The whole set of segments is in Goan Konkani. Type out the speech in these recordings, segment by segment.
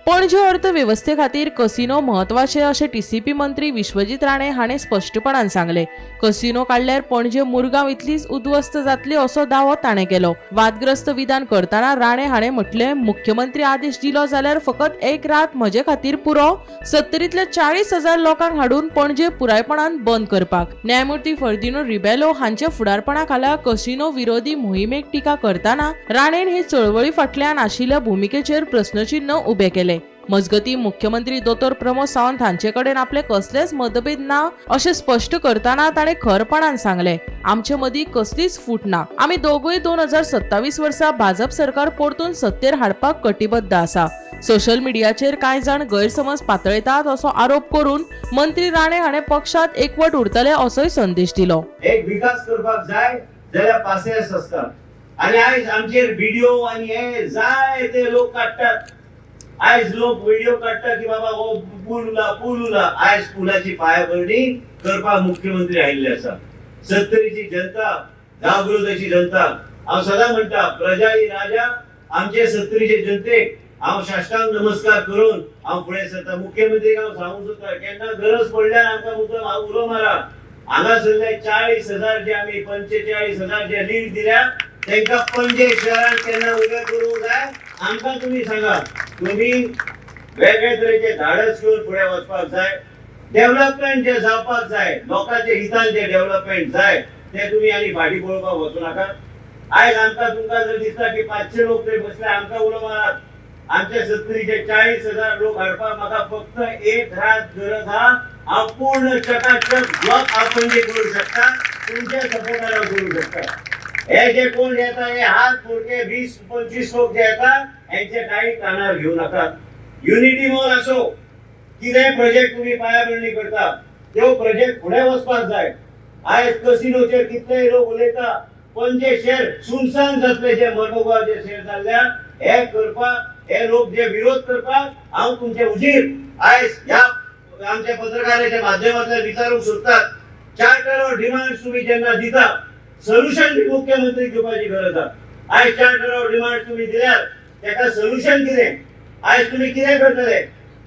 पणजे अर्थवेवस्थे खातीर कसिनो म्हत्वाचे अशें टीसीपी मंत्री विश्वजीत राणे हाणें स्पश्टपणान सांगलें. कसिनो काडल्यार पणजे मुरगांव इतलीच उद्ध्वस्त जातली असो दावो ताणें केलो. वादग्रस्त विधान करतना राणे हाणें म्हटलें, मुख्यमंत्री आदेश दिलो जाल्यार फकत एक रात म्हजे खातीर पुरो सत्तरींतल्या 40,000 लोकांक हाडून पणजे पुरायपणान बंद करपाक. न्यायमूर्ती फर्दिनो रिबेलो हांच्या फुडारपणा खाला कसिनो विरोधी मोहिमेक टिका करतना राणेन हे चळवळी फाटल्यान आशिल्ल्या भुमिकेचेर प्रस्नचिन्ह उबे केले. मजगती, मुख्यमंत्री दोतोर प्रमोद सावंत हांचे कडेन आपले कसलेच मतभेद ना अशें स्पश्ट करतना ताणें खरपणान सांगलें, आमचे मदीं कसलीच फूट ना. आमी दोगूय 2027 वर्सा भाजप सरकार परतून सत्तेर हाडपाक कटिबद्ध आसा. सोशल मिडियाचेर कांय जाण गैरसमज पातळयतात असो आरोप करून मंत्री राणे हाणें पक्षात एकवट उरतले असोय संदेश दिलो. एक विकास करपाक जाय जाल्यार पासियेंस आसता आनी आयज आमचेर व्हिडिओ आनी हे जाय ते लोक काडटात. आयज लोक व्हिडिओ काडटा की बाबा हो पूल उरला, पूल उरला. आयज पुलाची पायाभरणी करपाक मुख्यमंत्री आयिल्ले आसा. सत्तरीची जनता, जागृत अशी जनता, हांव सदां म्हणटा, प्रजा ही राजा. आमचे सत्तरीचे जनतेक हांव साष्टांग नमस्कार करून हांव फुडें सरता. मुख्यमंत्रीक हांव सांगूंक सोदता, केन्ना गरज पडल्यार आमकां मुद्दम हांव उलो मारा. हांगासरले 40,000 जे आमी 45,000 जे लीड दिल्या, तांकां पणजे शहरान केन्ना उबे करूंक जाय, आमकां तुमी सांगा. तुमी वेगळे तरेचे धाडस घेवन फुडें वचपाक जाय. डेव्हलपमेंट जे जावपाक जाय, लोकांचे हितान जे डेव्हलपमेंट जाय, ते तुमी आनी फाटीं पळोवपाक वचूं नाका. आयज आमकां तुमकां जर दिसता की 500 लोक थंय बसले, आमकां उलो मारात. आमच्या सत्तरीचे 40,000 लोक हाडपाक म्हाका फक्त एक रात गरज आहा. हांव पूर्ण चकाचक ब्लॉक हांव पणजे करूं शकता, तुमच्या सपोर्टान हांव करूं शकता. हे जे कोण येता, हे हात फोडके 20-25 लोक जे येता, हेंचे काही कानार घेऊ नाका. युनिटी मॉल असो, कितें प्रोजेक्ट तुम्ही पायाभरणी करता, त्यो प्रोजेक्ट फुडें वचपाक जाय. आयज कसिनोचेर कितलेय लोक उलयता, पणजे शहर सुनसान जातले, जे मर्मगांव जे शहर जाल्ल्या. हे करपाक हे लोक जे विरोध करपाक, हांव तुमचे हुजीर आयज ह्या आमच्या पत्रकाराच्या माध्यमांतल्यान विचारूंक सोदतात, चार्टर ऑफ डिमांड तुम्ही जेन्ना दिता, सोल्युशन बी मुख्यमंत्री घेवपाची गरज आसा. आयज चार्टर ऑफ डिमांड तुम्ही दिल्यार तेका सोल्युशन कितें? आयज तुमी कितें करतले?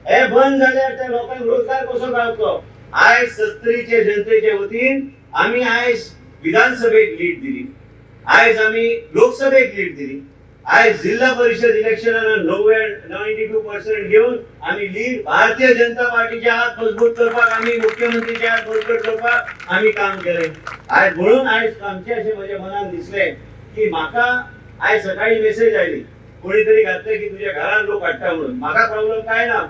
हे बंद जाल्यार त्या लोकांक रोजगार कसो गावतलो? आयज सत्तरीचे जनतेचे वतीन आमी आयज विधानसभेक लीड दिली, आयज आमी लोकसभेक लीड दिली, आयज जिल्हा परिषद इलेक्शनान 92% घेवन आमी लीड भारतीय जनता पार्टीचे हात मजबूत करपाक, आमी मुख्यमंत्रीचे हात मजबूत करपाक आमी काम केलें आयज. म्हणून आयज आमचें अशें म्हज्या मनान दिसलें की म्हाका आयज सकाळी मेसेज आयली, कोणी तरी घातले की तुझ्या घरान लोक हाडटा म्हणून. म्हाका प्रॉब्लेम काय ना.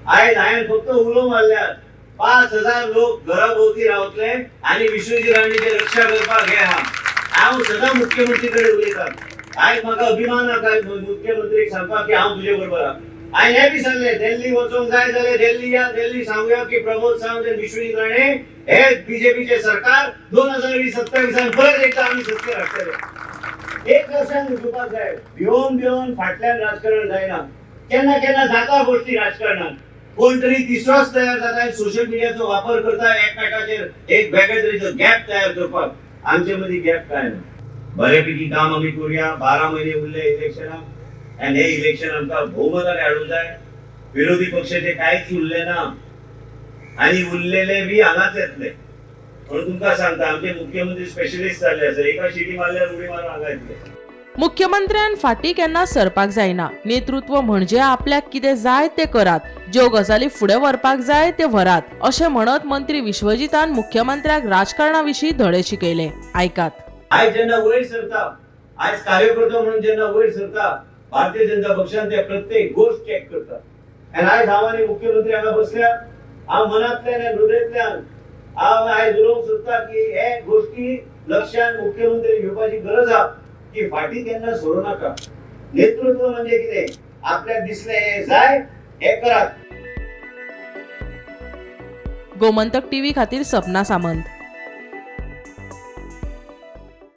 आयज हांवें फक्त उलो मारल्यार 5000 लोक घरा भोवती रावतले आनी विश्वजीत राणेचे रक्षा करपाक हे आहा. हांव सदां मुख्यमंत्री कडेन उलयता. आयज म्हाका अभिमान आसा मुख्यमंत्रीक सांगपाक की हांव तुजे बरोबर आहा. हांवें हें बी सांगलें, दिल्ली वचोंक जाय जाल्यार दिल्ली या, दिल्ली सांगुया की प्रमोद सावंत आनी विश्वजीत राणे हे बीजेपीचे सरकार 2027 परत एकदा आमी सत्तेर हाडटले. एक लक्षात घेवपाक जाय, भिवन भिवन फाटल्यान राजकारण जायना. केन्ना केन्ना जाता गोष्टी राजकारणात, कोण तरी तिसरोच तयार जाता आनी सोशल मिडियाचो वापर करता एकमेकाचेर एक वेगळे तरेचो गॅप तयार करपाक. आमचे मदीं गॅप काय ना. बऱ्यापैकी काम आमी करूया. 12 महिने उरले इलेक्शनाक आनी हे इलेक्शन आमकां भोवमतान हाडूंक जाय. विरोधी पक्षाचे कांयच उरले ना आनी उरलेले बी हांगाच येतले. म्हणून तुमकां सांगता, आमचे मुख्यमंत्री स्पेशलिस्ट जाल्ले आसा. एका शिटी मारल्यार उडी मारून हांगा येतले. मुख्यमंत्र्यान फाटीं केन्ना सरपाक जायना. नेतृत्व म्हणजे आपल्याक कितें जाय तें करात, ज्यो गजाली फुडें व्हरपाक जाय ते व्हरात, अशें म्हणत मंत्री विश्वजितान मुख्यमंत्र्याक राजकारणा विशीं धडे शिकयले. आयकात. आयज जेन्ना वयर सरता, आयज कार्यकर्तो म्हणून जेन्ना वयर सरता, भारतीय जनता पक्षान ते प्रत्येक गोष्ट चेक करता. आनी आयज हांव आनी मुख्यमंत्री हांगा बसल्या. हांव मनांतल्यान आनी हृदयंतल्यान हांव आयज उलोवंक सोदता की हे गोष्टी लक्षात मुख्यमंत्री घेवपाची गरज आहा की फाटी केन्ना सोडू नाका. नेतृत्व म्हणजे कितें? आपल्याक दिसलें हे जाय, हे करात. गोमंतक टीव्ही खातीर सपना सामंत.